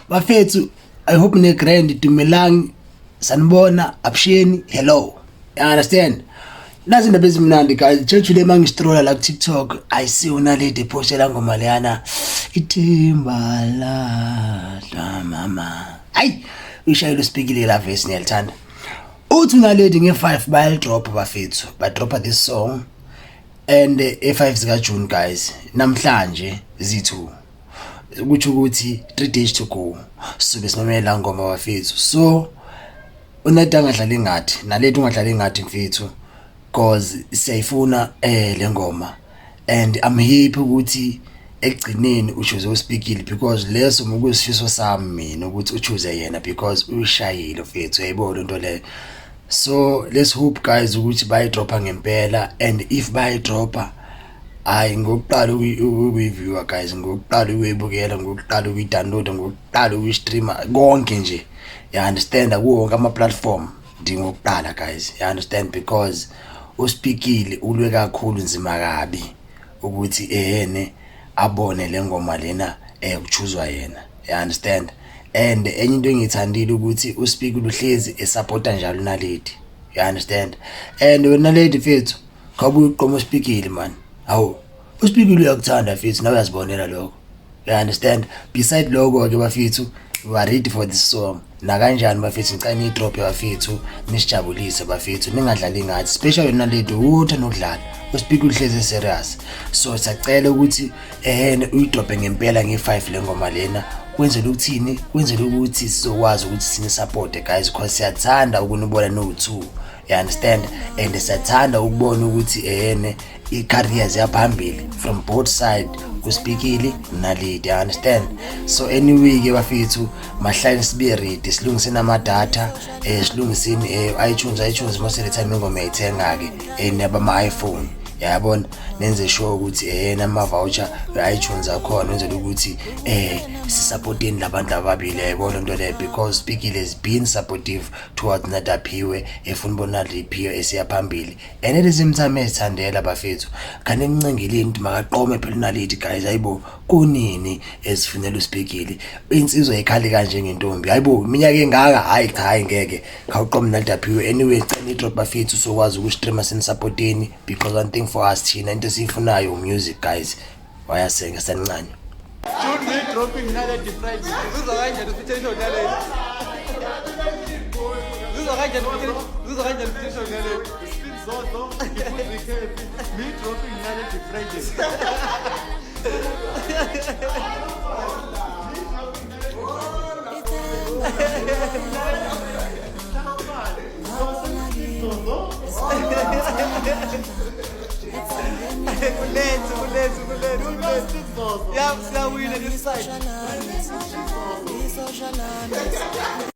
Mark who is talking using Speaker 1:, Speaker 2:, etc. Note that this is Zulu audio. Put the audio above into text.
Speaker 1: Bafethu, I hope ne grand dumelang sanibona abusheni hello. You understand? Nazi indaba ezimnandi guys. Church le mangistrolla la ku TikTok, I see uNaledi postela ngoma leyana ithimba la mama. Ayi, uyishayile uspeakile la verse ngiyalithanda. Uthi uNaledi nge-5 bayalidrop bafethu. Badropa this song and e-5 zika June guys. Namhlanje zi-2. Kutsho ukuthi 3 days to go. Sobe simamela ngoma bafethu. So uNaledi angadlali ngathi, Naledi ungadlali ngathi mfethu cause siyayifuna le ngoma and I'm happy ukuthi ekugcineni uchoose uSpikili because leso ngokuyisifiso sami mina ukuthi uchoose yena because uyishayile mfethu uyayibona into leyo. So let's hope guys ukuthi bayidropha ngempela and if bayidropha hayi ngokuqala ukuyiviewa guys, ngokuqala ukuyibukela, ngokuqala ukuyidownloada, ngokuqala ukuyistreama konke nje, you understand, kuwo wonke ama platform ndingokuqala guys, you understand, because uSpikili ulwe kakhulu nzima kabi ukuthi ehene abone le ngoma lena kuchuzwa yena, you understand. And enye into engiyithandile ukuthi uSpikili uhlezi esupporta njalo uNaledi, you understand. And wena Naledi mfethu khawubuye uqoma uSpikili man, hawu uSpikili uyakuthanda mfethu nawe uyazibonela lokho, you understand. Beside lokho ke bafethu, we are ready for this song nakanjani bafethu, ngicela niyidrop bafethu nisijabulise bafethu, ningadlali ngathi, especially Naledi uthanda ukudlala, uSpikili uhlezi serious. So siyacela ukuthi uyidrope ngempela nge-5 le ngoma lena, kwenzela ukuthini, kwenzela ukuthi sizokwazi ukuthi sine support guys because siyathanda ukunibona no2, you understand, and siyathanda ukubona ukuthi i-career ziyaphambili from both side, kuSpikili Naledi, you understand. So anyway ke bafethu, mahlale sibe ready, silungiseni ama-data, silungiseni iTunes most of the time ingoma uyayithenga ke nabama iPhone, yabona, nenze sure ukuthi nama voucher we-iTunes akhona, wenzela ukuthi sisupporteni labantu ababili, yayibona into leyo, because Spikili has been supportive towards Naledi Aphiwe, efuna ubona Naledi Aphiwe esiya phambili and at the same time ezithandela bafethu, khane emncengeleni ukuthi makaqome phela uNaledi guys, hayibo kunini ezifunela uSpikili, insizwa ikhali kanje ngentombi, hayibo iminyaka engaka, hayi cha hayi ngeke khawuqome Naledi Aphiwe. Anyway cela idrop bafethu sokwazi ukustreama sinisupporteni because one thing for us thina into esiyifunayo music guys, wayasenga sancane.
Speaker 2: Should me dropping Naledi Friday.
Speaker 3: Uzwa kanjani ufithe Naledi? Uzwa kanjani uzwa kanjani ufithe Naledi?
Speaker 2: Spin Zozo, recap. Me dropping Naledi Friday.
Speaker 3: Kulethu kulethu kulethu kulethu. Ya siyawina this side.